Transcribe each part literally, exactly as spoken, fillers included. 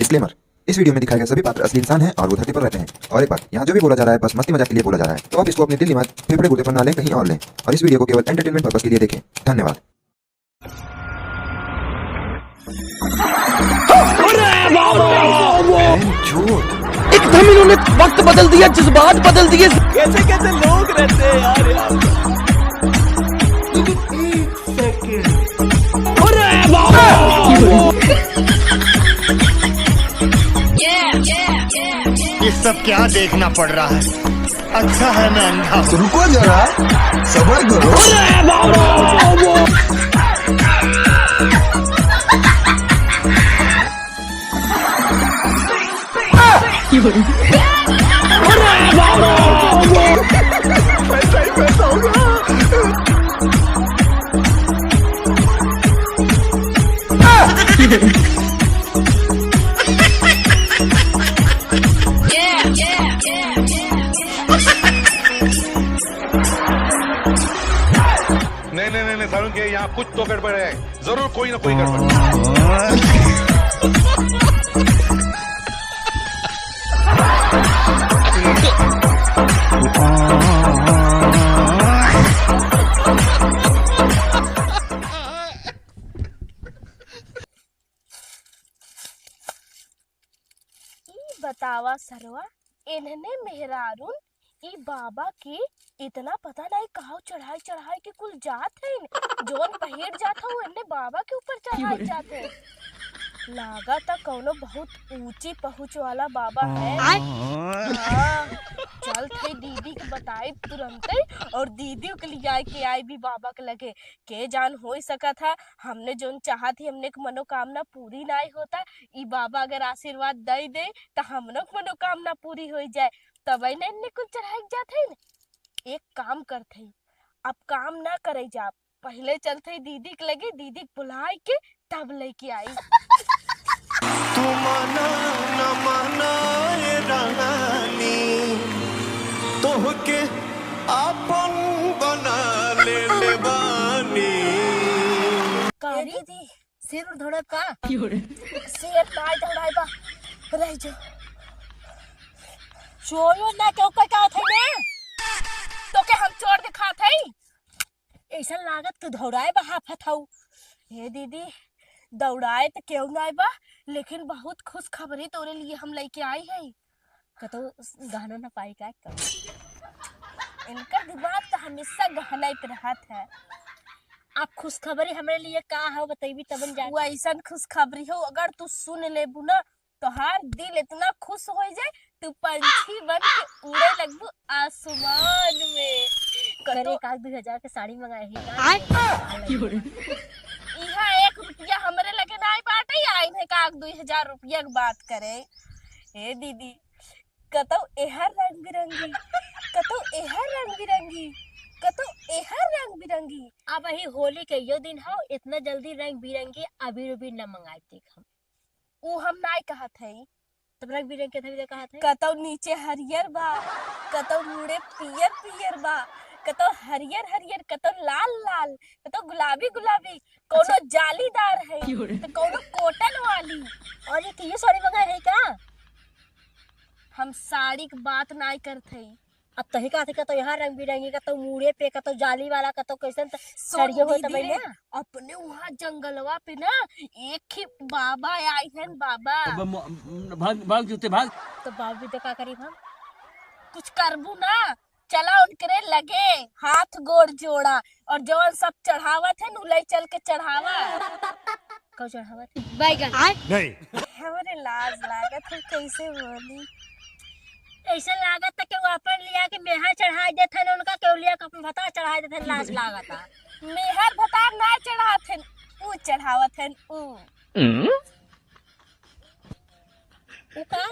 डिस्क्लेमर। इस वीडियो में दिखाए गए सभी पात्र असली इंसान हैं और वो धरती पर रहते हैं। और एक बात, यहाँ जो भी बोला जा रहा है, बस मस्ती मजाक के लिए बोला जा रहा है, तो आप इसको अपने दिल दिमाग, फेफड़े गुर्दे पर ना लें, कहीं और लें, और इस वीडियो को केवल एंटरटेनमेंट पर्पस के लिए देखें। धन्यवाद। एकदम इन्होंने वक्त बदल दिया, जज्बात बदल दिए। कैसे कैसे लोग रहते हैं यार, यार। ये सब क्या देखना पड़ रहा है? अच्छा है मैं अंधा हूँ। रुको जरा, सबर करो। नहीं, नहीं, नहीं, नहीं, सारुण के यहाँ कुछ तो गड़बड़ है, जरूर कोई ना कोई गड़बड़। ई बतावा सरवा, इन्हने मेहरारून ई बाबा के इतना पता नहीं कहाँ चढ़ाई चढ़ाई के कुल जात हैं, जौन पहिर जात हो, इन्ने बाबा के ऊपर चढ़ाई जात है। लागत कौनो बहुत ऊंची पहुंच वाला बाबा है। हाँ, चलत है दीदी के बताई तुरंते, और दीदी के लिया के आई भी बाबा के लगे। के जान हो सकत है, हमने जौन चाहत ही, हमने के मनोकामना पूरी नाई होता, ई बाबा अगर आशीर्वाद दे दे, त हमनो के मनोकामना पूरी हो जाए। तब न इन्ने कुल चढ़ाई जात है न। एक काम करत है, अब काम ना करे जा, पहले चलत है दीदी के लगे, दीदी के बुलाए के तब लेके आई। तू माना न माना ए रानी, तोहके आपन बना ले ले बानी। का रे? ए दीदी, शेर उर दौड़ब का? शेर नाय दौड़ाए बा, रह जो। चोर उर ना केहू का, का होत है ने? तोके हम चोर दिखात है? ऐसा लागत तू दौड़ाए बा हाफत हऊ। हे दीदी, दौड़ाए त केहू नाय बा, लेकिन बहुत खुशखबरी तोरे लिए हम लेके आई है। कतौ गहना ना पाई का? इनकर दिमाग त हमेशा गहना पे रहत है। आप खुशखबरी हमरे लिए का हो बतैबी तबन जान। वो ऐसन खुशखबरी हो, अगर तू सुन लेबू ना, तोहार दिल इतना खुश हो जाए, तू पंछी बन के उड़े लगबू आसमान में। करे कतो का दुई हजार के साड़ी मंगाए ही का? आय। इहाँ एक रुपया हमरे लगे नाई बाटे, आ इन्हें का दुई हजार रुपया के बात करे। ए दीदी, कतौ एहर रंग बिरंगी, कतौ एहर रंग बिरंगी, कतौ एहर रंग बिरंगी। अब ही होली के यो दिन हो, इतना जल्दी रंग बिरंगी अबीर उबीर न मंगाई देख हम। ऊ हम नाई कहत हई। तब रंग बिरंग के धरी दे कहत हई। कतौ नीचे हरियर बा, कतौ मुड़े पियर पियर बा, कतौ हरियर हरियर, कतौ लाल लाल, कतौ गुलाबी गुलाबी, कौनो अच्छा। जालीदार है, क्यों रे? तो कौनो कॉटन वाली। और ये कियो साड़ी मंगाए है का? हम साड़ी के बात नाई करत हई। अब तही कहत हई, कतौ यहाँ रंग बिरंगी, कतौ मुड़े पे, कतौ जाली वाला, कतौ कैसन त सुन साड़ियो होत दीदी, भैया। अपने वहाँ जंगलवा पे ना एक ही बाबा आए हैं, बाबा। तो ब-, म-, भाग, भाग जूते, भाग। तो बाबू तो का करी हम? कुछ करबू ना, चला उनकरे लगे, हाथ गोड़ जोड़ा, और जवन सब चढ़ावत है, उ ले चल के चढ़ावा। कौ चढ़ावत है? बैगन। नहीं। हमरे लाज लागत है, कैसे बोली? ऐसा लागत है कि वो अपन लिया के मेहर चढ़ाई देत है ना, उनका केहू लिया के अपन भतार चढ़ाई देत है, लाज लागत है। मेहर भतार ना चढ़ात है, उ चढ़ावत है, उ। हम्म? उ का?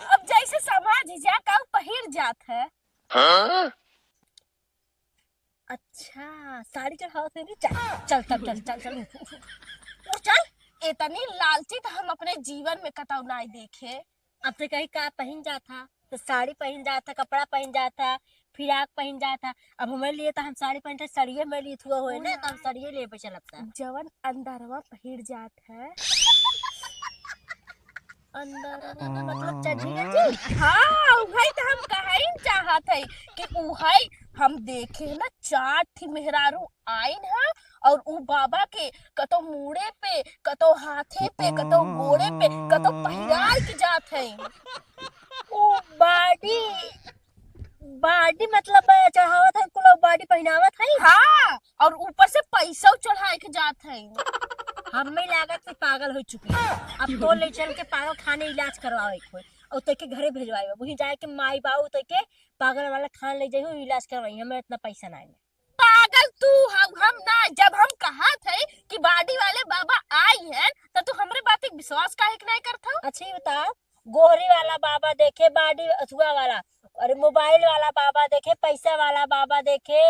अब जैसे समझ जा, का पहिर जात है। हाँ? अच्छा, साड़ी चढ़ावत है नी? चल, चल, चल, चल, चल, चल, उठ, उठ, उठ, उठ, चल। इतनी लालची तो हम अपने जीवन में कतौ नाई देखे। अब तो कहीं का पहिन जात है, तो साड़ी पहिन जात है, कपड़ा पहिन जात है, फिराक पहिन जात है। अब हमरे लिए तो हम साड़ी पहिनते, साड़िये में लिए थुआ होए ना, तो हम साड़िये लेबे चलब था। जवन अंदरवा पहिर जात है। अंदर, मतलब चढ़ी गई। हाँ, उहई त हम कहइन चाहत हई कि उहई हम देखे ना, चार ठी मेहरारू आइन ह और उ बाबा के कतो मूड़े पे, कतो हाथे पे, कतो गोड़े पे, कतो पहिराए के जात है। उ बाडी, बाडी मतलब चढ़ावत है, कुल बाडी पहिनावत है। हाँ, और ऊपर से पैसा चढ़ाए के जात है। हमें लागत कि पागल हो चुकी है। अब तो ले चल के पागल खाने इलाज करवावे के होई। और तोके घरे भेजवाए, वहीं जाए के माई बाबू तोके पागल वाला खान ले जाई, इलाज करवाई। हमें इतना पैसा ना है। पागल तू, हम, हम ना, जब हम कहत है कि बाडी वाले बाबा आई हैं, तो तू हमरे बात के विश्वास काहे के नहीं करत हो? अच्छा, ये बताओ, गोहरी वाला बाबा देखे, बाडी अथुआ वाला, अरे मोबाइल वाला बाबा देखे, पैसा वाला बाबा देखे,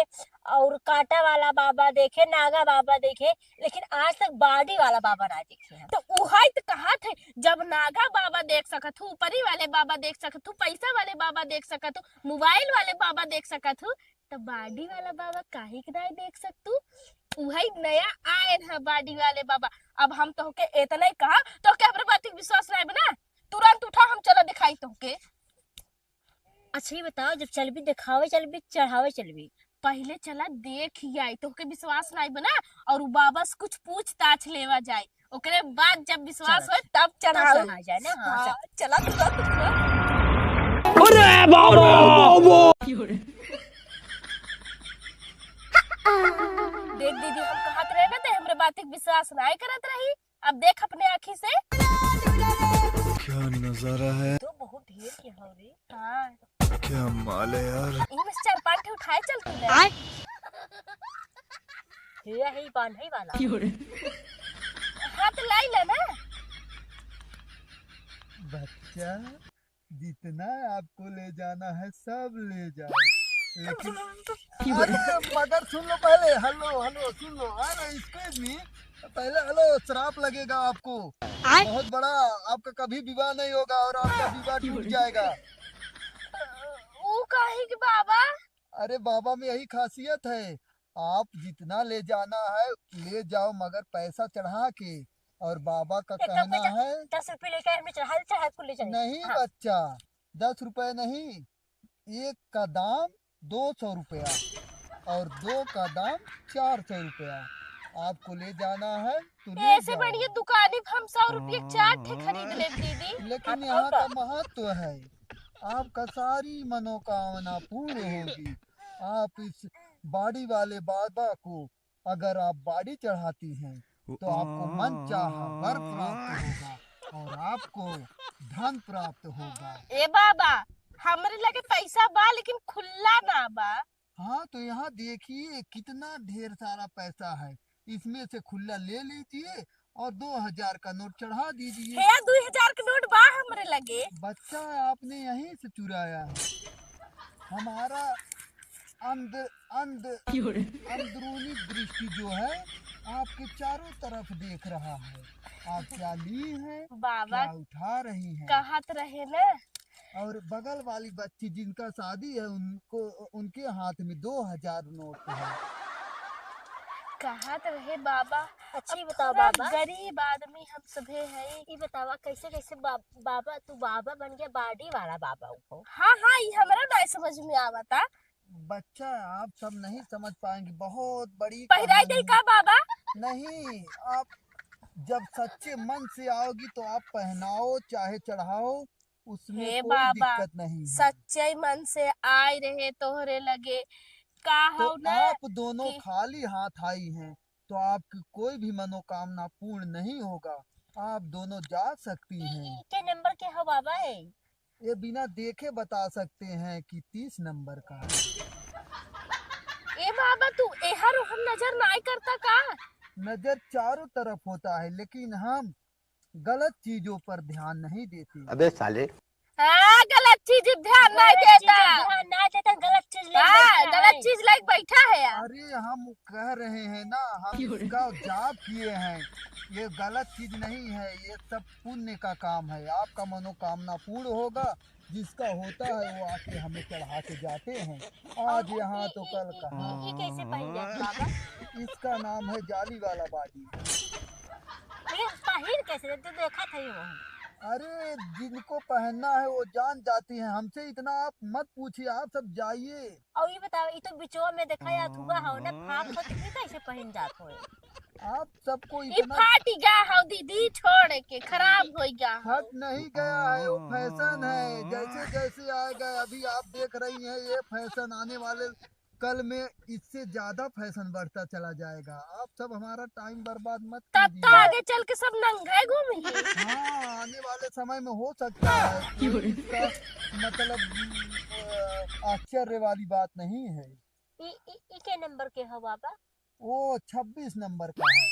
और कांटा वाला बाबा देखे, नागा बाबा देखे, लेकिन आज तक बाडी वाला बाबा ना देखे हैं। तो उहई त कहत है, जब नागा बाबा देख सकत हूँ, ऊपरी वाले बाबा देख सकत हूँ, पैसा वाले बाबा देख सकत हूँ, मोबाइल वाले बाबा देख सकत हूँ, तो बाडी वाला बाबा काहे के नाई देख सकतू? उहई नया आए रहा बाडी वाले बाबा। अब हम तोहके इतना ही कहा, तोहके हमरे बात के विश्वास नाई बना, तुरंत उठा, हम चला दिखाई तोहके। अच्छा, ये बताओ, जब चलबी, दिखावे चलबी, चढ़ावे चलबी? पहले चला देख ही आई, तोहके विश्वास नाई बना, और उ बाबा से कुछ पूछताछ लेवा जाए, ओकरे बाद जब विश्वास चलो, होए, तब तब चढ़ाऊ। चढ़ाई जाए ना, हाँ, हाँ, चल। चला, तुरंत, तुरंत। अरे बाबा! देख दीदी, हम कहत रहे ना, ते हमरे बात के विश्वास नाई करत रही। अब देख अपने आँखी से। क्या नजारा है। तो बहुत ढेर के हौ रे। हाँ। क्या माल है यार। इनमें से चार पाँच ठे उठाए चलती है। आय। हे, हे, बान्हई वाला। क्यों रे? हाँ, तो लाई ला ना। बच्चा, जितना आपको ले जाना है, सब ले जाओ, लेकिन क्यों रे? अरे, मगर सुन लो पहले, hello, hello, सुन लो। अरे, excuse me, पहले hello, श्राप लगेगा आपको। आय। बहुत बड़ा, आपका कभी विवाह नहीं होगा और आपका विवाह टूट जाएगा। ऊ काहे के बाबा? अरे बाबा में यही खासियत है, आप जितना ले जाना है ले जाओ, मगर पैसा चढ़ा के। और बाबा का एक काम कहना कर, है, दस रुपये लेके हमने चढ़ा, चढ़ा कुल ले चले। नहीं हाँ। बच्चा, दस रुपए नहीं, एक का दाम दो सौ रुपया और दो का दाम चार सौ रुपया। आपको ले जाना है तो ले ऐसे जाओ। बढ़िया दुकानी पे हम सौ रुपये के चार ठे खरीद लेब दीदी। लेकिन आप यहाँ और का का? महत्व है, आपका सारी मनोकामना पूर्ण होगी। आप इस बाड़ी वाले बाबा को अगर आप बाड़ी चढ़ाती हैं तो आपको मन चाहा वर प्राप्त होगा और आपको धन प्राप्त होगा। ए बाबा, हमरे लगे पैसा बा लेकिन खुल्ला ना बा। हाँ, तो यहाँ देखिए कितना ढेर सारा पैसा है, इसमें से खुल्ला ले लीजिए और दो हजार का नोट चढ़ा दीजिए। हे, दो हजार का नोट बा हमरे लगे। बच्चा, आपने यहीं से चुराया है। हमारा अंद-, अंद-, क्यों रे? अंदरूनी दृष्टि जो है आपके चारों तरफ देख रहा है। आप क्या ली हैं, बाबा क्या उठा रही हैं? कहत रहे ना। और बगल वाली बच्ची जिनका शादी है, उनको, उनके हाथ में दो हजार नोट है। कहत रहे बाबा, अच्छा, अब ये बताओ थोड़ा बाबा। गरीब आदमी हम सभे हई। ई बतावा कैसे, कैसे बा-, बाबा, तू बाबा बन गया, बाड़ी वाला बाबा हो? हाँ, हाँ, ई हमरा ना समझ में आवता। बच्चा, आप सब नहीं समझ पाएंगे, बहुत बड़ी पहिराई कहानी दे है। का बाबा? नहीं, आप जब सच्चे मन से आओगी तो आप पहनाओ चाहे चढ़ाओ, उसमें हे कोई बाबा, दिक्कत नहीं है। सच्चे मन से आए रहे तोहरे लगे, का तो हौ ना आप दोनों कि खाली हाथ आई हैं, तो आपकी कोई भी मनोकामना पूर्ण नहीं होगा। आप दोनों जा सकती ई, हैं। ई के नंबर के हौ बाबा है? ये बिना देखे बता सकते हैं कि तीस नंबर का है। ए बाबा, तू एहर ओहर नजर नाई करता का? नजर चारों तरफ होता है, लेकिन हम गलत चीजों पर ध्यान नहीं देते। अबे साले। हाँ, गलत चीज ध्यान नहीं गलत चीज देता। ध्यान ना देता, गलत चीज ले हाँ, बैठा गलत है। चीज लेके बैठा है यार। अरे, हम कह रहे हैं ना, हम क्यों रे? इसका जाप किए हैं। ये गलत चीज नहीं है, ये सब पुण्य का काम है। आपका मनोकामना पूर्ण होगा, जिसका होता है वो आके हमें चढ़ा के जाते हैं। आज और यहाँ ये, तो ये, कल ये, कहाँ। ये, ये कैसे पहन गया बाबा? इसका नाम है जाली वाला बाड़ी। ये पहिर कैसे? तो देखा था ये वहाँ। अरे, जिनको पहनना है वो जान जाती हैं, हमसे इतना आप मत पूछिए, आप सब जाइए। और ये बताओ, ये तो बिचवा में देखा यार, धुआं हो ना, फाप हो तो फिर कैसे पहन जात हो? आप सबको ये इतना फाट गया हो दीदी, छोड़ के खराब हो गया हो। फट नहीं गया है, वो फैशन है, जैसे जैसे आएगा। अभी आप देख रही हैं ये फैशन, आने वाले कल में इससे ज्यादा फैशन बढ़ता चला जाएगा। आप सब हमारा टाइम बर्बाद मत तब तो कीजिए। आगे चल के सब नंगे घूमेंगे। हाँ, आने वाले समय में हो सकता है, कोई इसका मतलब, अ, आश्चर्य वाली बात नहीं है। ई, ई, ई के नंबर के हो बाबा? वो छब्बीस नंबर का है,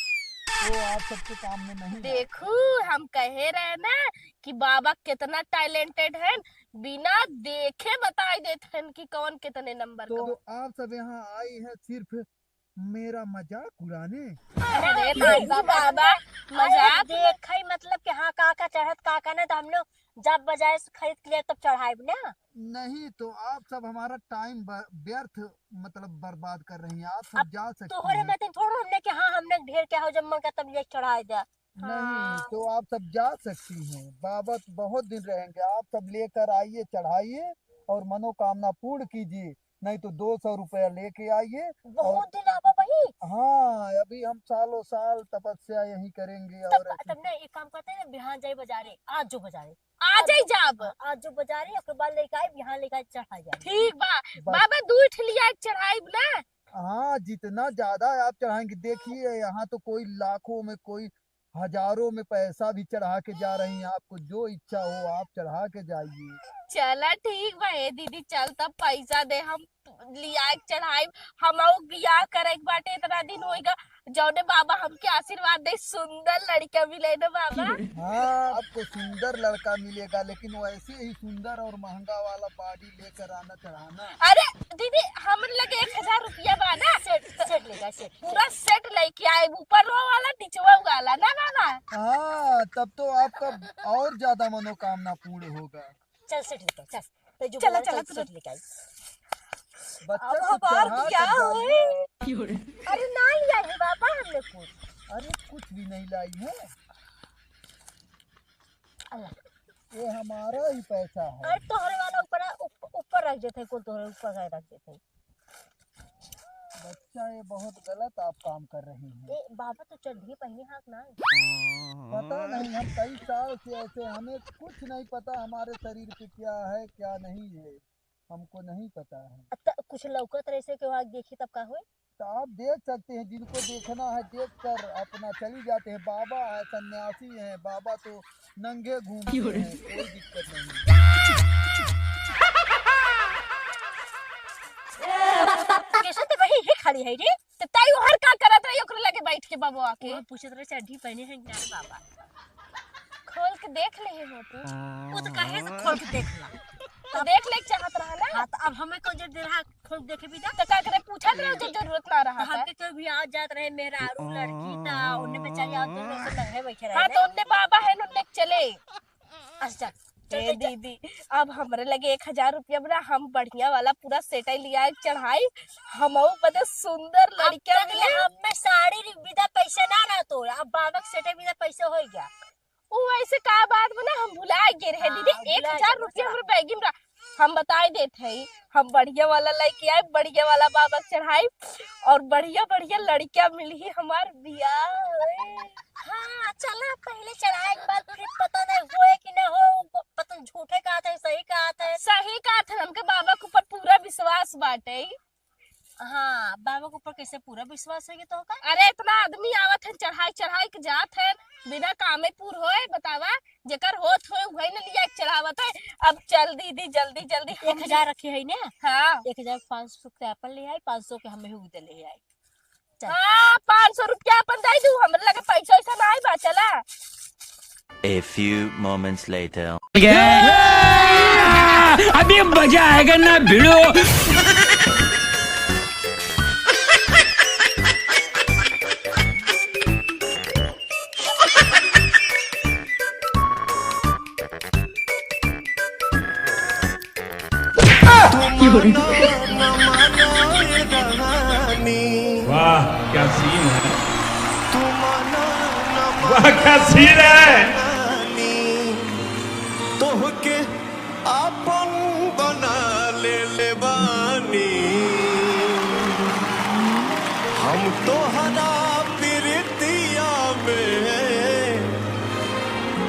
वो आप सबके काम में नहीं आएगा। देखू, हम कहे रहे ना कि बाबा कितना टैलेंटेड है, बिना देखे बताई देत हैं कि कौन कितने नंबर का तो बा। आप सब यहाँ आई हैं सिर्फ मेरा मजाक उड़ाने? अरे अरे बाबा, बाबा, अरे मजाक में देखई मतलब कि हाँ, का का चढ़त, का का ना, तो हम लोग जब बाजार से खरीद के लिए तब चढ़ाइब ना। नहीं, तो आप सब हमारा टाइम ब-, व्यर्थ मतलब बर्बाद कर रही हैं। आप सब अब जा सकती तोहरे हैं। में तो थोड़ा हमने कि हाँ, हमने ढेर क्या हो, जब मन का तब ले चढ़ाई दे। नहीं, हाँ। तो आप सब जा सकती हैं। बाबा तो बहुत दिन रहेंगे। आप सब लेकर आइए, चढ़ाइए और मनोकामना पूर्ण कीजिए। नहीं तो दो सौ रुपया लेके आइए। बहुत और दिन आवा भाई। हाँ, अभी हम सालों साल तपस्या यहीं करेंगे। तब, और तब ना एक काम करते हैं ना, बिहान जाए बाजारे, आज जो बाजारे। आज ही जाब। आज जो बाजारे, ओकर बाद लेके आए, बिहान लेके आए, चढ़ा जाए। ठीक बा। बस। बाबा, दू ठिलिया चढ़ाइब ना। हाँ, जितना ज्यादा आप चढ़ाएंगे, देखिए यहाँ तो कोई लाखों में, कोई हजारों में पैसा भी चढ़ा के जा रही हैं। आपको जो इच्छा हो आप चढ़ा के जाइए। चला ठीक बा, ए दीदी, चल तब पैसा दे, हम लिया के चढ़ाई। हमहू बियाह करे के बाटे, इतना दिन होइगा, जौने बाबा हमके आशीर्वाद दे, सुंदर लड़का मिले न बाबा। हाँ, आपको सुंदर लड़का मिलेगा, लेकिन वैसे ही सुंदर और महंगा वाला बॉडी लेकर आना चढ़ाना। अरे दीदी, हमरे लगे एक हजार रुपया बा ना, सेट, सेट लेगा, सेट। पूरा सेट लेके आए, ऊपर वाला, नीचवा वाला ना बाबा। हाँ, तब तो आपका और ज्यादा मनोकामना पूर्ण होगा। चल सेट लेके आए, चल। तो जो चला, बोला, चला, चल तू सेट लेके आई। बच्चा अब को हमार चढ़ा बियाह कर होई। जाइए। अरे ना लिया है बाबा हमने कुछ। अरे कुछ भी नहीं लाई है। अल्लाह। ये हमारा ही पैसा है। अरे तोहरे वाला ऊपर, ऊप-, ऊपर रख देते, कुल तोहरे ऊपर का रख देते। बच्चा, ये बहुत गलत आप काम कर रही हैं। ए, बाबा तो चड्ढी पहने हाथ ना। पता नहीं, हम कई साल से ऐसे, हमें कुछ नहीं पता हमारे शरीर पे क्या है, क्या नहीं है, हमको नहीं पता है। अब त-, कुछ लौकत रहे से के वहाँ देखी तब का होई? तो आप देख सकते हैं, जिनको देखना है देख कर अपना चली जाते हैं। बाबा है, सन्यासी हैं, बाबा तो नंगे घूमते हैं, कोई दिक्कत नहीं। कैसे तो वही ही खड़ी है रे, तो ताई ओहर का करत रही ओकरे लगे बैठ के बाबा आके? वो पूछत रहे चड्ढी पहने हैं कि नहीं बाबा। खोल के देख ले हो तू। वो तो काहे से खोल के देख ला? तो देख ले चाहत रहा ना। हाँ, तो अब हमें कौन जरूरत रहा खोल के देखे भी जा? तो का करे, पूछत रहे जो जरूरत ना रहा तो था। हमके कोई भी आ जात रहे, मेहरारू, लड़की, ता उन्ने बेचारी आवत रहे, तो नंगे बैठे रहे हाँ, ना। तो उन्ने बाबा है, उन्ने चले। अच्छा, चल, ए चल, चल। दीदी, अब हमरे लगे एक हजार रुपया बा ना, हम बढ़िया वाला पूरा सेटल लिया के चढ़ाई, हमहू बदे सुंदर अब लड़का तक ले मिले। हमें साड़ी री-, बिना पैसे ना रहा तो, अब बाबा के सेटल बिना पैसे हो गया। उ ऐसे का बात बा ना, हम भुला गए रहे हाँ, दीदी, भुला एक हजार गए, रुपया भुला। हमरे बैगी में रहा। हम बताई देत हई, हम बढ़िया वाला लइके आए, बढ़िया वाला बाबा के चढ़ाई और बढ़िया बढ़िया लड़का मिली, हमार बियाह होई। हाँ, चला पहले चढ़ाई के बाद फिर पता नहीं होए कि ना हो, पता नहीं झूठे कहत है, सही कहत है। सही कहत है, हमके बाबा के ऊपर पूरा विश्वास बाटे। हाँ, बाबा के ऊपर कैसे पूरा विश्वास होई तो का? अरे, इतना आदमी आवत है, चढ़ाई चढ़ाई के जात है, बिना कामे पूर होए, बतावा, जेकर होत होए, वही न लिया के चढ़ावत है। अब चल दीदी, जल्दी जल्दी हम एक हजार रखे है ना? हाँ। एक हजार पाँच सौ के आपन ले आई, पाँच सौ के हमें हु दे ले आई। चल। हाँ, पाँच सौ रुपया अपन दे दू, हमरे लगे पैसा वैसा ना आई बा, चला। A few moments later. अभी मजा आएगा ना भिड़ो। वाह, क्या सीन है। वाह, क्या सीन है। के आपन बना ले ले बानी। हम तोहरा प्रीतिया में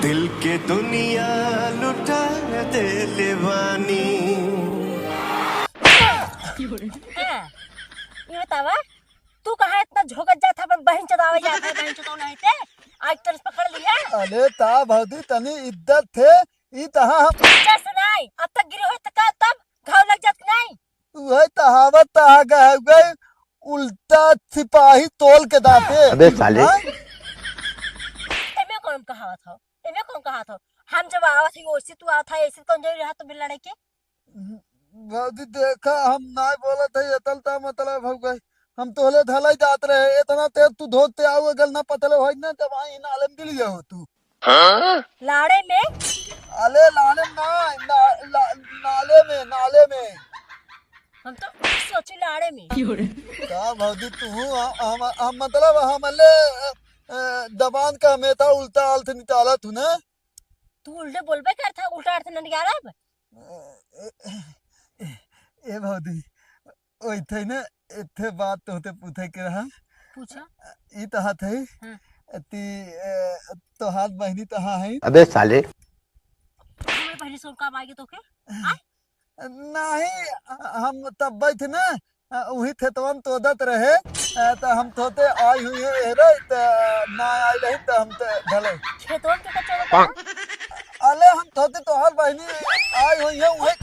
दिल के दुनिया लुटा दे ले बानी। हाँ, ये बतावा, तू कहाँ इतना झोंकत जात है, अपन बहिन चोदावे जात है, बहिन चोदौना है ते? आज तो पकड़ लिया। अरे ता भौजी, तनी इज्जत थे, ई तहाँ हम इज्जत से नहीं, अब तक गिरे हो तो का तब घाव लग जात नहीं? वही तहावत तहा गए, गए, उल्टा सिपाही तोल के दाते। अबे साले। हाँ? एमे कौन कहावत हो? एमे कौन कहावत हो? हम जब आवत ही, ओइसे तू आवत है, ऐसे कौन जरूरी रहा तुम्हें लड़े के? भौजी देखा, हम नाय बोलत है, एतल ता मतलब हो गए। हम तोहले धलाई जात रहे, इतना तेज तू धोते आऊ, अगर ना पतले होई ना, जब आई ना आलम दिल हो तू। हाँ? लाड़े में? अले लाड़े में ना, ना, ला-, नाले में, नाले में। हम तो सोची लाड़े में। का भौजी तू, हम, हम, हम मतलब हम ले, अ, अ, जबान का हमेशा उल्टा अर्थ निकाला तू ना। तू उल्टे बोलबे करत है, उल्टा अर्थ न निकालब। ए भौजी, ओइथे न, एथे बात तोहते पूछे के रहा। पूछा। ई तो हाथ है। हाँ। ती, ए, तोहार बहिनी तो हाँ है। अबे साले। हमारे बहिनी से काम आएगी तो के? हाँ? नहीं, हम तब बैठ न, उही खेतवन तोदत रहे, अ, त हम तोते आई हुई है, एहरे, त ना आई रही, त हम त भले। खेतवन के का चोदत रहे? अले, हम तोते तोहार बहिनी आई हुई है, उहे।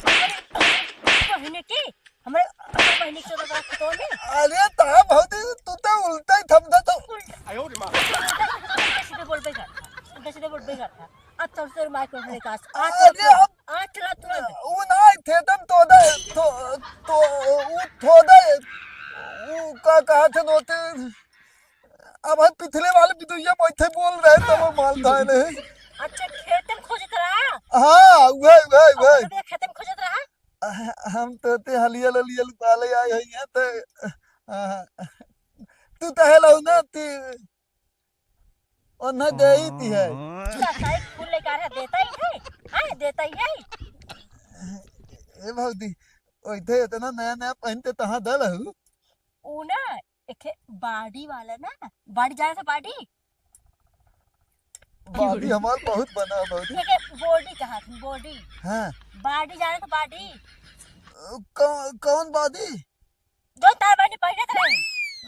बहिनी की? हमरे, हमरे बहिनी के चोदत रहे खेतवन में? अरे, ता भौजी, तू तो उल्टा ही थम दे तो। उल्टा। उल्टा सीधे बोल बेकार। उल्टा सीधे बोल बेकार था। आज तोर से माइक उठने का, आज अरे, तोर, हम आज चला तुरंत। उ ना थे, तब तो दे, तो, तो, उ थो दे, उ का कहा थे नोते, अब हम पिछले वाले बिदुइया बैठे बोल रहे, तब वो माल था नहीं। अच्छा, खेतम खोजत रहा? हाँ, वही, वही, वही। अपने खेतम खोजत रहा? हम तो ते हलिया ललिया लुकाले आए हैं, तो, आ, तू तो है लहू ना, ती, और न देई ती है। साप्ताहिक फूल लेकर आ रहा, देता ही है, हाँ, देता ही है। ए भौजी, ओइथे इतना नया नया पहनते तहाँ दल हऊ। ऊ ना, एके बाडी वाला ना, बाडी जाने से बाडी? बाडी हमार बहुत बना है भौजी। एके बॉडी कहा थी, बॉडी। हाँ। बाडी जाने से बाडी? कौ-, कौन बाडी? जो तार बहिनी पहिरत रही।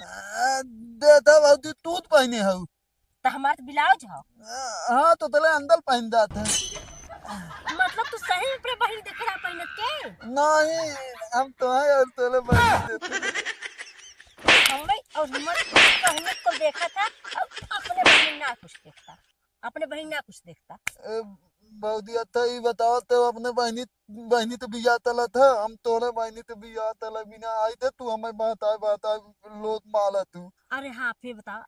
आ, देता भौजी, तू त पहिने हऊ। त हमार त ब्लाउज ह। आ, हाँ, तो तले अंदर पहिन जात है। मतलब तू सही में अपने बहिनी देखे रहा पहिनत के? नहीं, हम तो हैं और तले बहिनी देते। हमें और हमार बहिनी को देखा था और अपने बहिनी ना कुछ देखता। अपने बहिन ना कुछ देखता। ए, भौजी, अच्छा, ई बताओ, तो अपने बहिनी, बहिनी तो बियाह तलत है, हम तोरे बहिनी तो बियाह तले बिना आई थे, तू हमें बहताए, बहताए लोग माला तू। अरे हाँ, फिर बताओ,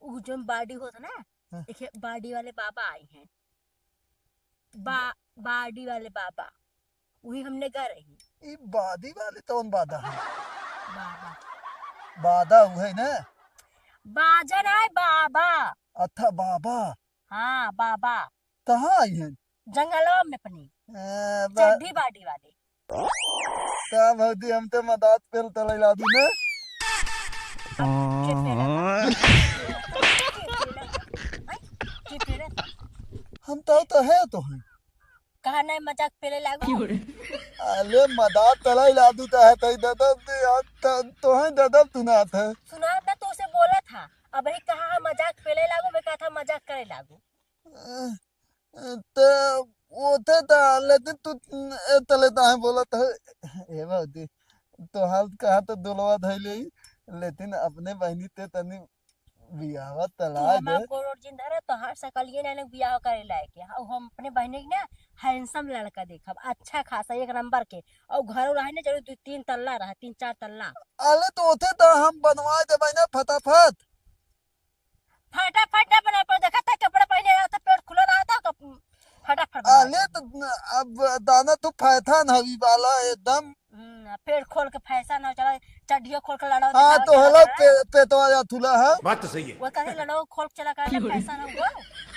उ जो बाडी होता ना, हाँ। देखिए, बाडी वाले बाबा आई हैं, बा-, बाडी वाले बाबा, वही हमने घर रही। ई बादी वाले कौन बादा है? बाबा। बादा हुए ना? बाजा ना है, बाबा। अच्छा, बाबा। हाँ, बाबा। कहाँ आई हैं? जंगलवा में अपनी। ए, बा- चड्ढी बाडी वाले। का भौजी, हम तो मदात पेल तले लादू ने। के पेला? के पेला? हम तो, तो है तो हैं। कहा नहीं मजाक पेले लागू। अले मदात तलाई लादू ता है तई ददब दे यार, त-, तोहे ददब सुनात है। सुनात ना तो उसे बोला था। अब ही कहा हम मजाक पेले लागू, मैं कहा था मजाक करे लागू। अ, अ, त ओते ता लेकिन तू, ए, तले ता है बोलत है। ए भौजी, तोहार कहा तो दुलवा धइले ही, लेकिन अपने बहिनी ते तनी बियाहवा तू तलाक हमार दे। गोड़ ओड़ जिन धरे, तोहार सकलिए ना लोग बियाह करे लायक है। अउ हम अपने बहिनी के ना handsome लड़का देखब, अच्छा खासा एक नंबर के, अउ घरों रहे ना जरूर दू तीन तल्ला रहे, तीन चार तल्ला। अले तो ओथे तो हम बनवा देबै ना फटाफट। फटाफट ना बना पर देखा था कपड़ा पहने रहा था, पेट खुला रहा था, कप-, फटाफट बना अले दे। तो अब दाना तू फैथन हवी वाला एकदम। हम्म, पेट खोल के फैशन हो चला, चड्ढियो खोल के लड़ाओ हाँ, दिखाओ तो चला हला करा। पे-, पेटवा या थुला है। बात तो सही है। वो कहीं लड़ाओ खोल के चला करा फैशन हो वो।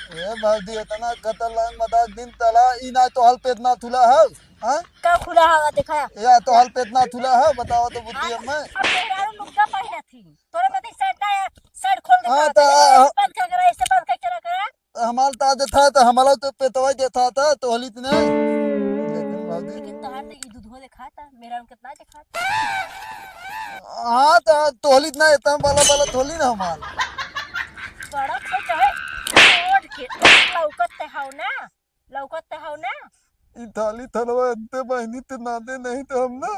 ए भौजी, इतना खतरनाक मजाक दिन तला, ई ना तो हल पे इतना थुला है, हाँ? का खुला हवा देखा? या तो हल पे इतना थुला है, बताओ तो बुद्धि अब मैं। अब मेहरारू लुग्गा पहिरा थी, तोरे बदे शर्ट आया, शर्ट खोल दे हाँ, करा, तो ऐसे बंद कर करा, ऐसे बंद कर चला करा। हमार ता देता तो हमारा तो पेटवा देता था, तो हलित नहीं। लेकिन भौजी लेकिन तोहार तो ई दूधो देखाता, मेहरारू कितना देखाता। हाँ, तो तोहली ना इतना बाला बाला थोली ना हमार। बड़ा से चाहे ओढ़ के लौकत ते हौ ना, लौकत ते हौ ना। ई थाली थलवा अंते बहिनी ते ना दे, नहीं तो हम ना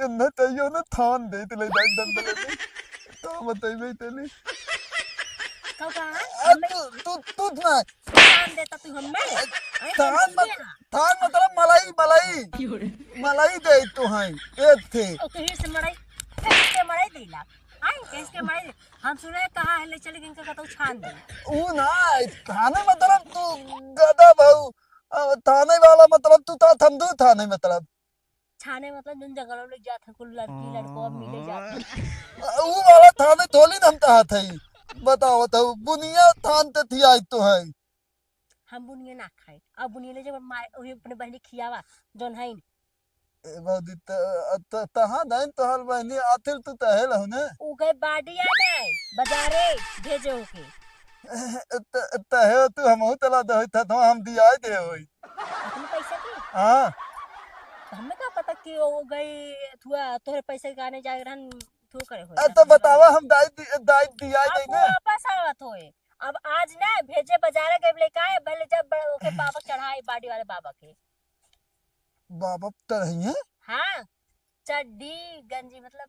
एन्ने तैयो ने थान देत ले जाई दंदले में। का बताइबे तनी? का कहा? आ, हमें तू, तू, तू ना। थान देता तू हमें? अरे थान मत, थान मतलब मलाई, मलाई। क्यों रे? मलाई दे तू हैं, एक थे। ओ, तू ही से मलाई, कैसे मलाई देला? आए, कैसे मलाई दे? हम सुने कहा है, ले चले इनका कतौ छान दे। ऊ ना, थाने मतलब तू गधा भाऊ, अ, थाने वाला मतलब तू ता थमदू थाने मतलब। छाने मतलब जौन जंगल में जात है, कुल लड़की लड़को अब मिले जात है। ऊ वाला थाने थोली ना हम तहात है। बताओ तो बुनिया थान ते थी आई तो है। हम बुनिया ना खाए। अब बुनिया ले जब मार, वही अपने बहनी खियावा, जौन है। ए भौजी, त-, त-, तहाँ नहीं तोहर बहनी आथिर तू तहे लहु ने। ऊ गए बाडिया नहीं, बाजारे भेजे होके। त-, तहे तू हमहू तला दे होई, त हम दियाए दे होई। अपने पैसा के? हाँ। तो हमें का पता कि वो गई थुआ तोहरे पैसे के आने जाए रहन थू करे होई। ए, तो बतावा हम दाई दि-, दाई दियाए अब दे वो ने। वापस आवत होए। अब आज ना भेजे बाजारे गए बोले का है, पहले जब ब-, ओके बाबा चढ़ाई बाडी वाले बाबा के। बाबा चढ़ाई है? हाँ, चड्ढी गंजी मतलब,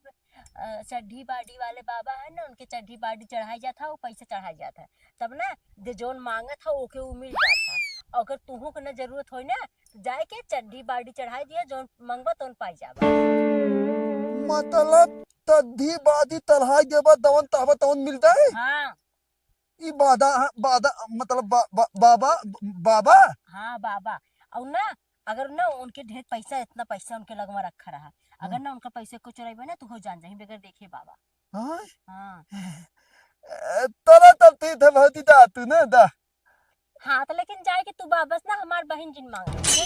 अ, चड्ढी बाडी वाले बाबा है ना, उनके चड्ढी बाडी चढ़ाई जात है, वो पैसा चढ़ाई जात है। तब ना जे जौन मांगत है, ओके वो मिल जात है। और अगर तुहू के ना जरूरत होई ना, तो जाए के चड्ढी बाडी चढ़ाई दिया, जौन मांगबा तौन पाई जाबा। मतलब चड्ढी बाडी चढ़ाई देबा, जौन चाहबा तौन मिल जाए? हाँ। ई बादा, बादा, मतलब बा-, बा-, बाबा, बाबा? हाँ, बाबा। और ना, अगर ना उनके ढेर पैसा, इतना पैसा उनके लगवा रखा रहा, अगर हाँ। ना उनका पैसा को चोराइबे ना, तो हो जान जाही बगैर देखे बाबा। हाँ? हाँ। ए, तोरा तब ठीक है भौजी, दा तू ना, दा। हाँ, तो लेकिन जाए के तू बा-, बस ना हमार बहिन जिन मांग ले। दे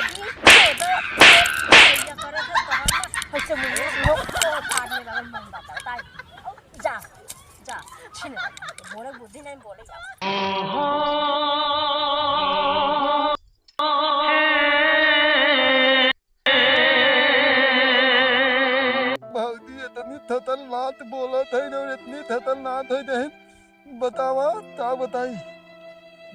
दी, दे दे, दे दे, ये करत है, तोहर ना, ऐसे मुंह में लोग तो फाड़ने लगल मन बता, ताई। जा, जा, छीन ले। बोले बुद्धि नहीं, बोले जा। भौजी इतनी खतरनाक बोलत है और इतनी खतरनाक है, जहन बतावा, का बताई?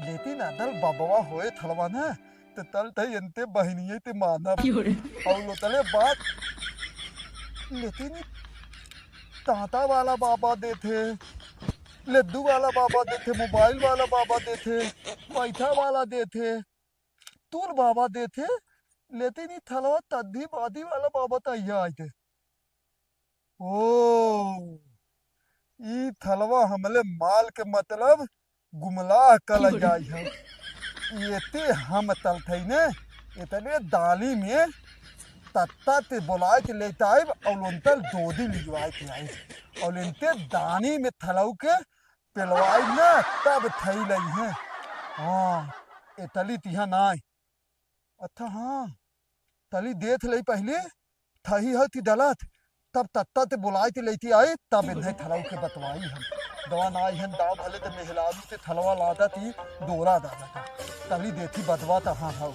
लेकिन अदल बबवा होए थलवा ना, त तल थे एनते बहिनिये ते मानब। क्यों रे? और लोतले बात, लेकिन ई तांता वाला बाबा देथे, लड्डू वाला बाबा देथे, मोबाइल वाला बाबा देथे, पैठा वाला देथे, तूल बाबा देथे, लेकिन ई थलवा तद्दी बादी वाला बाबा त अइया आइथे। ओ, ई थलवा हमले माल के मतलब गुमलाह कल जाई है। एते हम तलथई ने, एतने दाली में तत्ता ते बोलाए के लेते आइब और उनतल दोदी लिजवाए के आइब। और इनते दानी में थलऊ के पेलवाई ना, तब थई लई है। हाँ, एतली तिहा नाई। अच्छा हाँ, तली देत लई पहिले, थही हौ ती डलत, तब तत्ता ते बोलाई ते लैती आई, तब इन्हें थलऊ के बतवाई हम। दवा ना आई हन, दाव भले ते मेहलारू ते थलवा लादा ती, डोरा दादा ता। तली देती बदवा त हाँ हौ।